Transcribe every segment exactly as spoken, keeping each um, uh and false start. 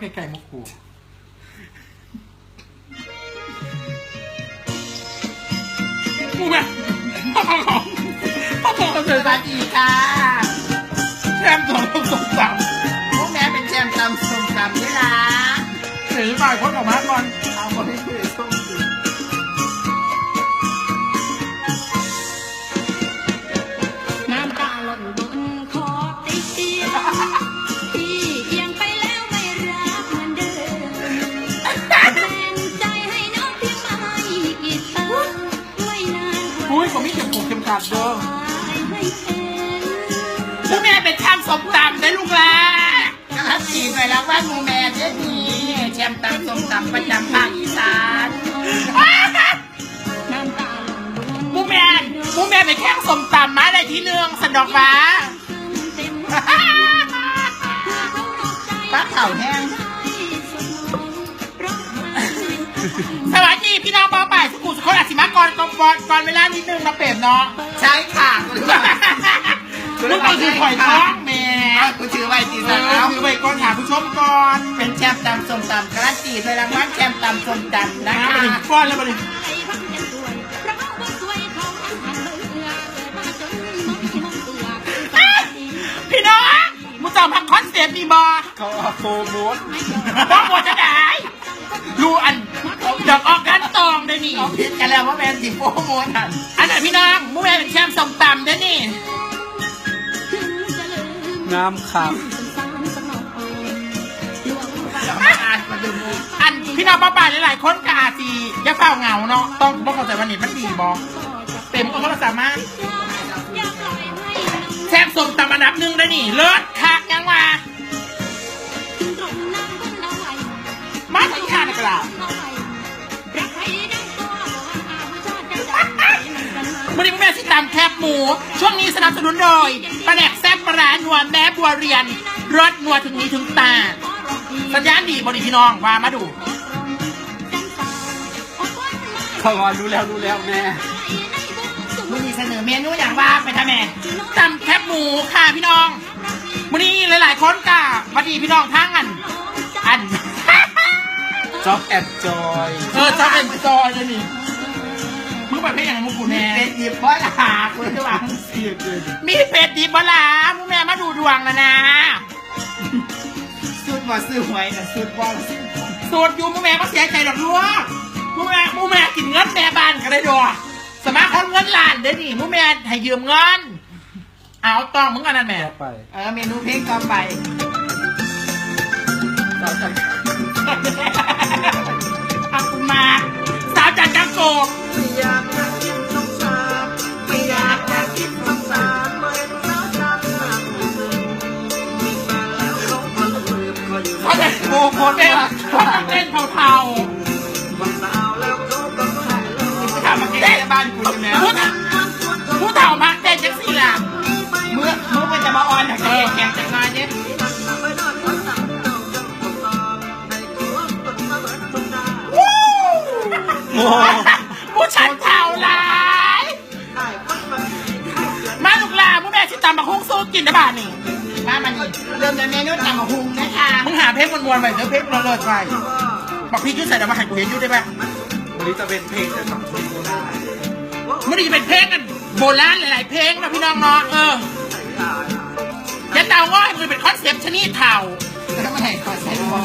ไก่ๆ มุกกู กูแบบพ่อของพ่อของ สวัสดีค่ะ แชมป์สองส้มตำ พวกแม่เป็นแชมป์ตำส้มตำนี่ล่ะ เดี๋ยวบ่ายคนออกมาก่อน เอาคนที่เคยส้มตำ น้ำตาหล่นบนคอติเตียน พี่เอียงไปแล้วไม่รักเหมือนเดิม แบ่งใจให้น้องเพียงไม่กี่เติม ไม่นาน อุ้ย ผมมีเข็มขัดเข็มขัดเด้อ ให้เป็น ลูกแม่เป็นแชมป์ส้มตำได้ลูกหล่ะ การันตีด้วยรางวัลหมู่แม่เด้อนี่ แชมป์ตำส้มตำประจำภาคอีสาน หมู่แม่ หมู่แม่ไปแข่งส้มตำมาได้ที่หนึ่งสันดอกหว่า ปลาเผาแห้ง สวัสดีพี่น้องป้าป่ายสุขุมสุขคนอาจสิมาก่อนก่อนก่อนเวลานิดนึงนะเปรมเนาะ ใช่ค่ะ มึงไปถือข่อยท้องแหม อ่ะ กูถือไว้ตี เอ สาม อ ถือไว้ก่อน หาผู้ชมก่อน เป็นแชมป์ตำส้มตำการันตีด้วยรางวัลแชมป์ตำส้มตำนะ นะคะ มาดิ ป้อนแล้วมาดิ พี่น้อง มึงจำพักคอนเซปต์นี่บ่ เขาเอาโปรโมท โปรโมทจะได้ ดูอัน ดอกออกกันตองได้นี่ เอาผิดกันแล้วว่าแม่นสิโปรโมทอัน อันนั้นพี่น้อง หมู่แม่เป็นแชมป์ส้มตำได้นี่ น้ำขัง อันพี่น้องป้าป่ายหลายๆ คนก็อาจสิอย่าเฝ้าเหงาเนาะ ต้องบ่เข้าใจว่านี่มันดีบ่ เต็มก็โทรศัพท์มา แชมป์ส้มตำอันดับหนึ่งได้นี่ เลิศคักยังว่า มาถึงอีห่านี่กะล่ะ มื้อนี้แม่สิตำแคบหมู ช่วงนี้สนับสนุนโดย ปลาแดกแซ่บปลาร้านัวแม่บัวเรียน รสนัวถึงนี้ถึงตา สัญญาณดีบ่นี่พี่น้อง ว่ามาดู เขาว่ารู้แล้วรู้แล้วแม่ มื้อนี้เสนอเมนูอย่างว่าไปทำแม่ ตำแคบหมูค่ะพี่น้อง มื้อนี้หลายๆ คนกะพอดีพี่น้องทั้งอัน อัน จ๊อบแอนด์จอย เออ จ๊อบแอนด์จอยเลยนี่ มึงไปเพลงอย่างมึงกูแน่ เป็นหยิบเพราะหากูจะวางเสียงเลย มีเพจดีบ่ล่ะ หมู่แม่มาดูดวงแล้วนะ สุดบ่ซื้อหวยนะ สุดบ่ซื้อ สุดอยู่ หมู่แม่บ่เสียใจดอกลูก หมู่แม่ หมู่แม่กินเงินแม่บ้านก็ได้ดอก สมาคมเงินล้านเด้อนี่ หมู่แม่ให้ยืมเงิน เอาต้องมึงอันนั้นแม่ ต่อไป เออ เมนูเพลงต่อไป ขอบคุณมาก สาวจันทร์จังโกบ ไม่อยากจะกินส้มตำไม่อยากจะกินส้มตำไม่รู้จะทำอะไร เขาจะโกงคนเต้น เขาจะเต้นเทาๆ ถามมาเต้นบ้านกูใช่ไหม ผู้เฒ่า ผู้เฒ่ามักเต้นจังสี่ล่ะ เมื่อ เมื่อมันจะมาออนแข่งแข่งจังน้อยเนี่ย โอ้ ผู้ชันเฒ่าหลาย มาลูกหลาน หมู่แม่สิตำบักหุ่งสู้กินได้บ้านี่ มามานี่ เริ่มในเมนูตำบักหุ่งนะคะ มึงหาเพลงมวนๆ ไปเด้อ เพลงเลิศๆ ไป บักพริกอยู่ใส่เดี๋ยวมาให้กูเห็นอยู่ได้ปะ วันนี้จะเป็นเพลงเกี่ยวกับเพลงโบราณ มันจะเป็นเพลงกันโบราณหลายๆ เพลงนะพี่น้องเนาะ เออ อย่าเดาว่ามันเป็นคอนเซปต์ชะนีเฒ่า แล้วไม่ให้ขอใส่หมวก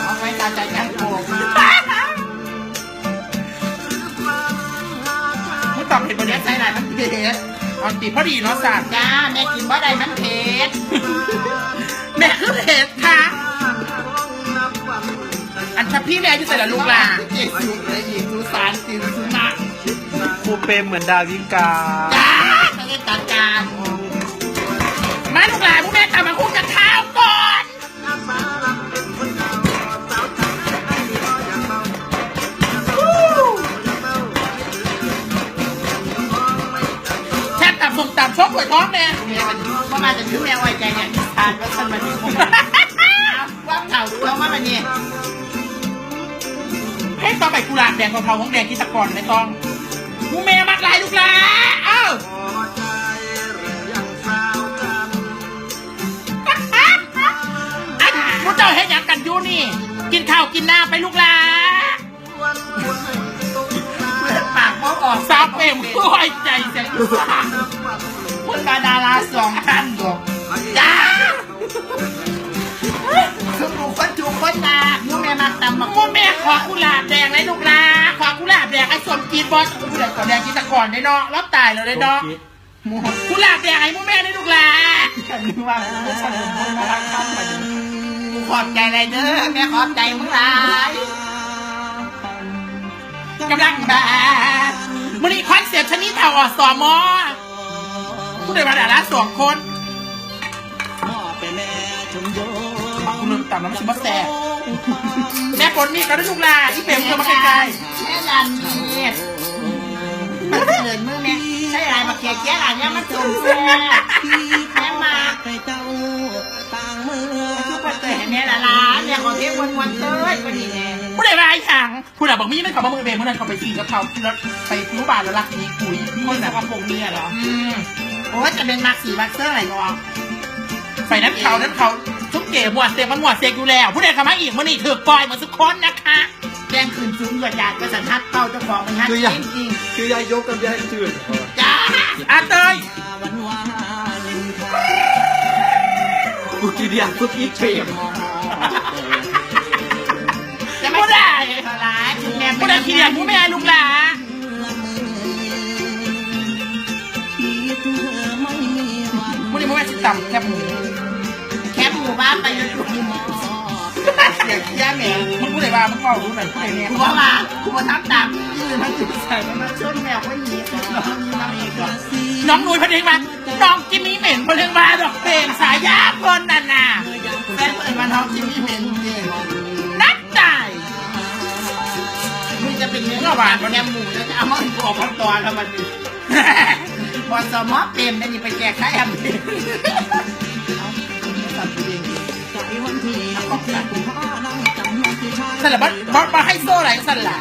เอาไว้ตาใจจังโกง มึงตอบเผ็ดปะเนี่ย ใส่หลายมันเผ็ด เอาติพอดีเนาะสัตว์ จ้า แม่กินบ่ได้มันเผ็ด แม่คือเผ็ดค่ะ อันถ้าพี่แม่อยู่ใส่ละลูกหล่ะ เจ็ดสิบเลยอีก ดูสารสินสุนัข ครูเปรมเหมือนดาวิกา จ้า ไม่ได้จัดการ มาลูกหล่ะ พวกแม่กลับมาคู่กับข้าวก่อน แซ่บตำส้มตำชกหวยท้องแน่ เนี่ยมันว่ามาจากชื่อแม่อ้อยใจเนี่ย อีสานก็สมัยนี้ ว่าเฒ่าดูแล้วว่ามันเนี่ย เพลงต่อไปกุหลาบแดงเทาๆ ของแดงกิตกรไม่ต้อง หมู่แม่มักหลายลูกหล่ะ เอ้า อันผู้เจ้าเฮ็ดหยังกันอยู่นี่ คนมาดาราสองท่านบอกจ้า ทุกคนทุกคนนะหมู่แม่มักตำบัก หมู่แม่ขอกุหลาบแดงเลยลูกหลา ขอกุหลาบแดงให้สมจิตบอส ผู้ใดขอแดงจิตรกรได้เนาะ รอบตายเลยได้เนาะ กุหลาบแดงให้หมู่แม่ได้ลูกหลา นึกว่า ขอบใจเลยเด้อ แม่ขอบใจมึงหลาย กำลังมามื้อนี้คอนเสิร์ตชะนีเฒ่า อสม. ผู้ใดมาดาราสองคน กูลืมตำแล้วมันสิบ่แซ่บ แม่ปนมีดก็ได้ลูกหลา อีเปรมเธอมาใกล้ๆ แม่ดันมีด มันเกินมือแม่ ใช่อะไรมาเกลี่ยเกลี่ยอะไรเนี่ยมันจมแซ่บ แม่มา คือเปิดเตยให้แม่ละลา แม่ขอเทมวนๆ เตยก็ดีแน่ ผู้ใดมาไอ้หยัง ผู้ใดบอกมีมันเขามามือเบรก เมื่อนั้นเขาไปสี่กับเขา แล้วไปรู้บาทแล้วลักนี้กุย คนสกปรกเนี่ยเหรอ อืม โอ้ย จะเป็นมักสีมักเสื้ออะไรเนาะ ไปนั้นเขานั้นเขา ทุกเก๋หมวดเซ็กมันหมวดเซ็กอยู่แล้ว ผู้ใดเข้ามาอีกมื้อนี้ถือปล่อยหมดทุกคนนะคะ แดงขึ้นสูงกว่าจาดก็สันทัดเป้าเจ้าของมันฮัด คือยาย จริงๆ คือยายยกกับยายจืด จ้า อาเตย กูกินเดียงปุ๊บอีกเปรม จะไม่ได้ ผู้ใดขี้เดียดผู้แม่ลูกหลา ผู้ใดผู้แม่สิตำแคบหมู แคบหมูบ้านไปอยู่ที่หมอ เสียงเคี้ยแหม มึงผู้ใดว่ามึงเว้ารู้หน่อยผู้ใดเนี่ย กูว่ามา กูมาทำตามที่อื่นมันอยู่ใส่มันมาชนแมวก็หนี น้องหนีน้องอีกเหรอ น้องนุ้ยพะเด้งมา น้องจิมมี่เหม็นพะเด้งมาดอกเพลงสายยาคนนั่นน่ะ แฟนเปิดมาน้องจิมมี่เหม็นจริง นักจ่าย มึงจะเป็นเนื้อหวานแคบหมูแล้วจะเอามาให้กูออกมาตอนแล้วมัน พอสมอเปรมเนี่ยนี่ไปแจกค่าแอมเอง สั่นละบัดบัดมาให้โซ่ไหลสั่นละ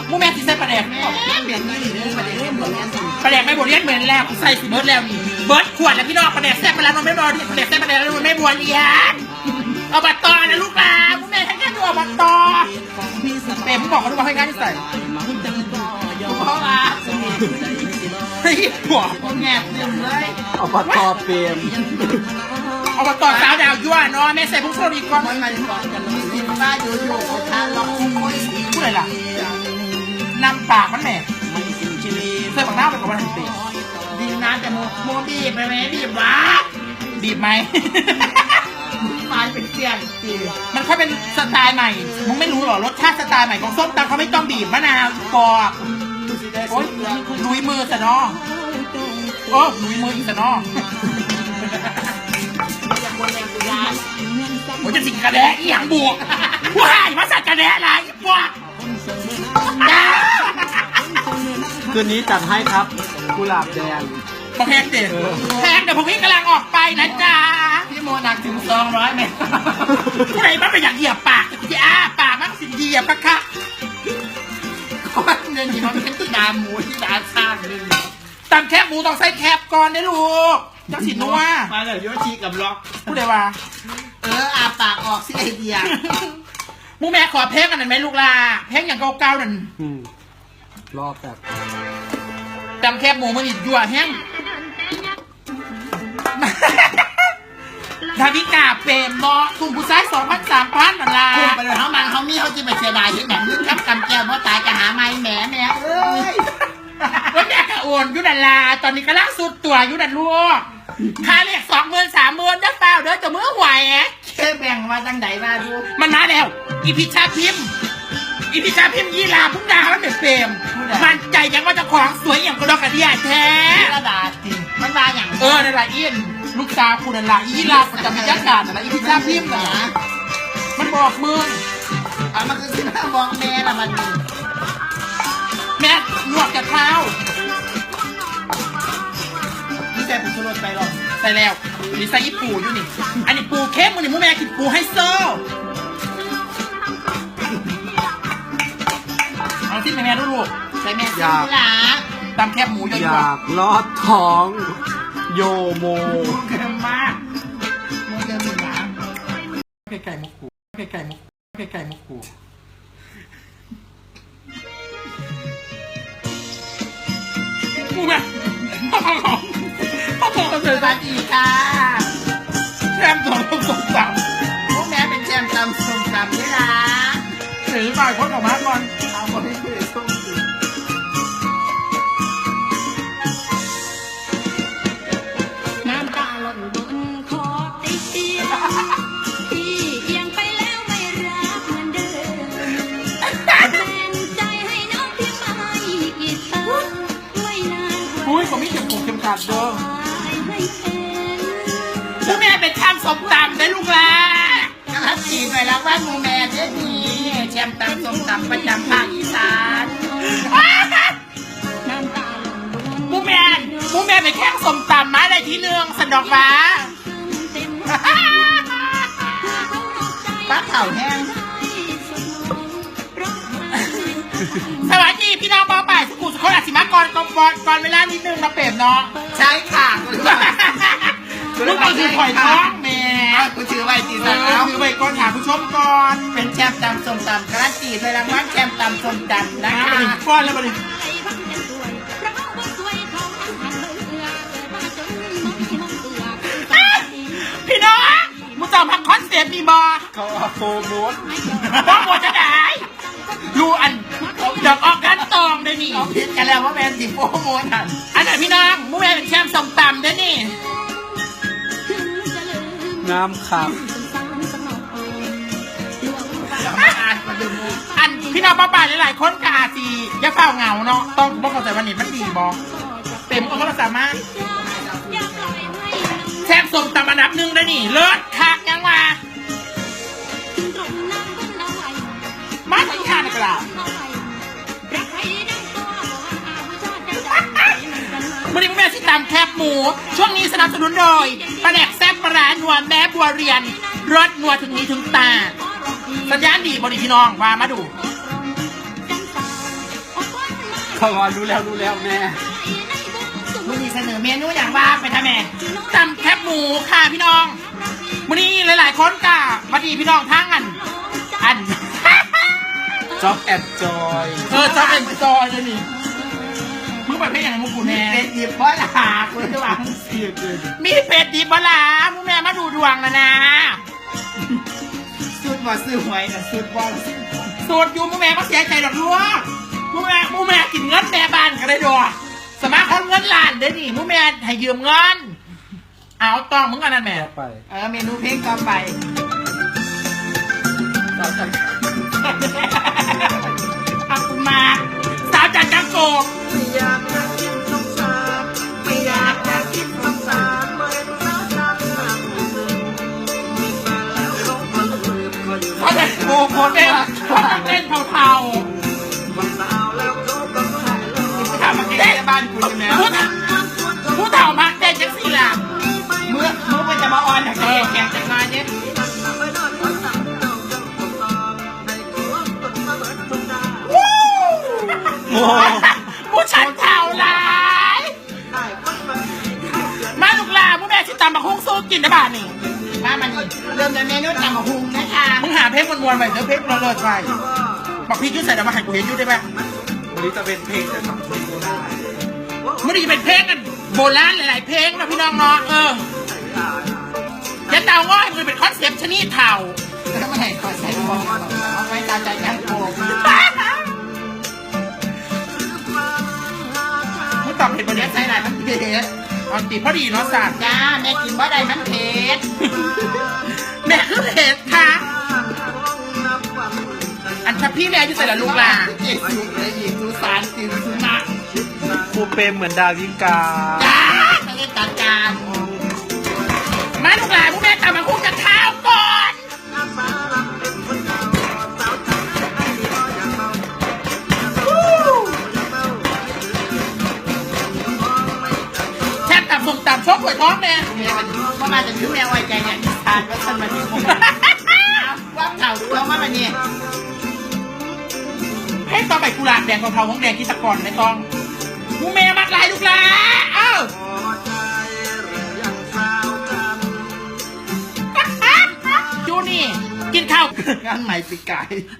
หมู่แม่สิใส่ปลาแดก แม่เหม็นนี่หรือปลาแดกเหม็น ปลาแดกไม่บดเลียนเหม็นแล้ว ใส่สิเบิดแล้วนี่ เบิดขวดแล้วพี่น้อง ปลาแดกแซ่บปลาร้าโนนไม่บดเลียน ปลาแดกแซ่บปลาแดกโนนไม่บดเลียน อบต.นะลูกหลาน หมู่แม่ให้งานอยู่อบต.เปรมบอกเขาดูว่าให้งานที่ใส่ เพราะว่า เฮ้ย หัว แงบเต็มเลย อบต.เปรม อบต.สาวดาวยั่วเนาะ แม่ใส่ผงชูรสอีกก้อน มันมาก่อนกันเลย กินปลาอยู่อยู่ทานลอง ผู้ใดล่ะ น้ำปากมันแหม ใส่บักน้ำไปกับมันเต็ม ดีนะแต่โม โมบีบไปไหม บีบวะ บีบไหม ไม้เป็นเสี้ยน มันค่อยเป็นสไตล์ใหม่ มึงไม่รู้เหรอ รสชาติสไตล์ใหม่ของส้มตำเขาไม่ต้องบีบมะนาวปอก โอ๊ย ลุยมือซะเนาะ โอ้ ลุยมืออีกซะเนาะ โอ้ย จะสิกระแดะอีหยังบวก ว้าย มาใส่กระแดะอะไรอีปวก คืนนี้จัดให้ครับ กุหลาบแดง บ่แพงเด้ เออ แพงเดี๋ยวพวกพี่กำลังออกไปนะจ๊ะ พี่โมหนักถึงสองร้อยเมตร ผู้ใดมันไปอยากเหยียบปาก จะอ้าปากมันสิเหยียบคักๆ คนเนี่ยนี่มันเป็นที่ดาหมูที่ดาช้างเลย ตำแคบหมูต้องใส่แคบก่อนเด้อลูก จังสินัว มาเลยโยชิกับล็อก ผู้ใดว่า เออ อาปากออกสิไอเดีย หมู่แม่ขอเพลงอันนั้นไหมลูกหล่า เพลงอย่างเก่าๆนั่น อืม รอบแบบ ตำแคบหมูมันอีกยั่วแฮง ดาวิกาเปรมเนาะ กลุ่มผู้ชายสองพัน สามพันนั่นล่ะ กลุ่มไปเลย เฮามังเฮามี เฮาสิไปเสียดายเฮ็ดหยัง เงินกับกำแก้วบ่ตาย จะหาใหม่แหมแม่เอ้ย ว่าแม่ก็โอนอยู่นั่นล่ะ ตอนนี้กำลังสุดตัวอยู่นั่นลูก ค่าเลขสองหมื่น สามหมื่นเด้อ ฟ้าวเด้อ เจ้ามือหวย เคแบ่งว่าจังใดว่าลูก มันมาแล้ว อีพิชชาพิมพ์ อีพิชชาพิมพ์ ยี่ลา พุงดา มันเป็นเปรม ผู้ใด มันใจยังว่าเจ้าของสวยอย่างกระดอกกระเดียแท้ ระดาติ มันว่าหยัง เออ นั่นล่ะ อีน ลูกสาวกูนั่นล่ะ อีลาประจำวิทยาการนั่นล่ะ อีพิชชาพิมพ์นั่นล่ะ มันบอกมึง อ่ะ มันคือสิมาบอกแม่ล่ะมัน แม่ลวกจะเท้า นี่ใส่ผงชูรสไปหรอ ใส่แล้ว นี่ใส่อีปูอยู่นี่ อันนี้ปูเค็ม มื้อนี้หมู่แม่กินปูไฮโซ เอาสิแม่ดูลูก ใส่แม่ อยาก สิล่ะ ตำแคบหมูยอย อยากลอดท้อง โยโม เค็มมาก ไก่ไก่มุกกู ไก่ไก่มุก ไก่ไก่มุกกู กูแบบพ่อของพ่อของ สวัสดีค่ะ แชมป์สองส้มตำ พวกแม่เป็นแชมป์ตำส้มตำนี่ล่ะ เดี๋ยวบ่ายคนออกมาก่อน เอาคนที่เคยส้มสิ น้ำตาหล่นบนคอติเตียง พี่เอียงไปแล้วไม่รักเหมือนเดิม แบ่งใจให้น้องเพียงไม่กี่เติม ไม่นาน อุ้ยผมมีเข็มขัดเข็มขัดเด้อ ให้เป็น พวกแม่เป็นแชมป์ส้มตำได้ลูกหลาน การันตีหน่วยรางวัลหมู่แม่เด้อนี่ แชมป์ตำส้มตำประจำภาคอีสาน หมู่แม่ หมู่แม่ไปแข่งส้มตำมาได้ที่หนึ่งสันดอกหว่า ปลาเผาแห้ง สวัสดีพี่น้องป้าป่ายสุขุมสุขคนอาจสิมาก่อนก่อนก่อนก่อนเวลานิดนึงนะเปรมเนาะ ใช่ค่ะ มึงต้องถือข่อยท้องแหม่ อ่ะกูถือไว้ตี เอ สัน อ เอา ถือไว้ก่อนถามผู้ชมก่อน เป็นแชมป์ตำส้มตำการันตีหน่วยรางวัลแชมป์ตำส้มตำนะ นะคะ มาดิป้อนแล้วมาดิ พี่น้อง มึงจะเอาพักคอนเซปต์นี่บ่ เขาเอาโปรโมท โปรโมทจะได้ ดูอัน ดอกออกกันตองได้นี่ เอาผิดกันแล้วว่าแมนสิโปรโมทอัน อันไหนพี่น้อง หมู่แม่เป็นแชมป์ส้มตำได้นี่ น้ำขัง อันพี่น้องป้าป่ายหลายๆคนก็อาจสิอย่าเฝ้าเหงาเนาะ ต้องบ่เข้าใจว่านี่มันดีบ่ เต็มก็โทรศัพท์มา แชมป์ส้มตำอันดับหนึ่งได้นี่ เลิศคักยังว่า มาสังขารกล่าว มื้อนี้แม่สิตำแคบหมู ช่วงนี้สนับสนุนโดย ปลาแดกแซ่บปลาร้านัวแม่บัวเรียน รสนัวถึงนี้ถึงตา สัญญาณดีบ่ดีพี่น้อง ว่ามาดู เขาว่ารู้แล้วรู้แล้วแม่ มื้อนี้เสนอเมนูอย่างว่าไปทำแม่ ตำแคบหมูค่ะพี่น้อง มื้อนี้หลายๆคนกะสวัสดีพี่น้องทั้งอัน อัน จ๊อบแอนด์จอย เออ จ๊อบแอนด์จอยเลยนี่ มึงไปเพลงอย่างมึงกูแน่ เป็นดิบเพราะหลาคุณจะวางเสียเกิน มีเพจดีบ่ล่ะ มึงแม่มาดูดวงแล้วนะ สุดบ่ซื้อหวยนะ สุดบ่ สุดอยู่ มึงแม่มาเสียใจดอกลูก มึงแม่ มึงแม่กินเงินแม่บ้านก็ได้ดอก สมาคมเงินล้านเด้อนี่ มึงแม่ให้ยืมเงิน เอาต้องมึงอันนั้นแม่ ต่อไป เออ เมนูเพลงต่อไป ขอบคุณมาก สาวจันทร์จังโก ไม่อยากจะคิดสงสาร ไม่อยากจะคิดสงสาร ไม่รู้จะทำอย่างไร เขาได้โกงคนเต้น เขาเต้นเทาๆ ถามมาเต้นบ้านกูใช่ไหม ผู้เฒ่า ผู้เฒ่ามักเต้นจังสี่ล่ะ เมื่อ เมื่อมันจะมาออนแข่งแข่งจังน้อยเนี่ย โอ้ ผู้ชายเฒ่าหลาย มาลูกหลาน ผู้แม่สิตำบักหุ่งสู้กินได้บ้านี่ มามานี่ เริ่มในเมนูตำบักหุ่งนะคะ มึงหาเพลงมวนๆไปเด้อ เพลงเลิศๆไป บักพีชอยู่ใส่เดี๋ยวมาให้กูเห็นอยู่ได้ปะ วันนี้จะเป็นเพลงแต่สองเพลงก็ได้ มื้อนี้เป็นเพลงกันโบราณหลายๆเพลงนะพี่น้องเนาะ เออ อย่าเดาว่ามันเป็นคอนเซปต์ชะนีเฒ่า แล้วไม่ให้คอยใส่หมวกเอาไว้ตาใจกันโกง มึงตอบเผ็ดปะเนี่ย ใส่หลายมันเผ็ด เอาติพอดีเนาะสั่ง จ้า แม่กินบ่ได้มันเผ็ด แม่คือเผ็ดค่ะ อันถ้าพี่แม่อยู่ใส่ละลูกหลาน เจ็ดสิบเลยอีก สุสานกินสุนัข ครูเปรมเหมือนดาวิกา จ้า ไม่ได้จัดการ มาลูกหลาน พวกแม่กลับมาคู่กับข้าวก่อน แซ่บตำส้มตำชกหวยท้องแม่ แม่มันว่ามาจากที่แม่อ้อยใจเนี่ย ทานก็ทันมาที่ผม ว่าเผาตัวมาบัดนี้ เพลงต่อไปกุหลาบแดง เผาๆ ห้องแดง กิจกรในต้อง หมู่แม่มักหลายลูกหลาน เอ้า อยู่นี่ กินข้าว งานใหม่ปีกไก่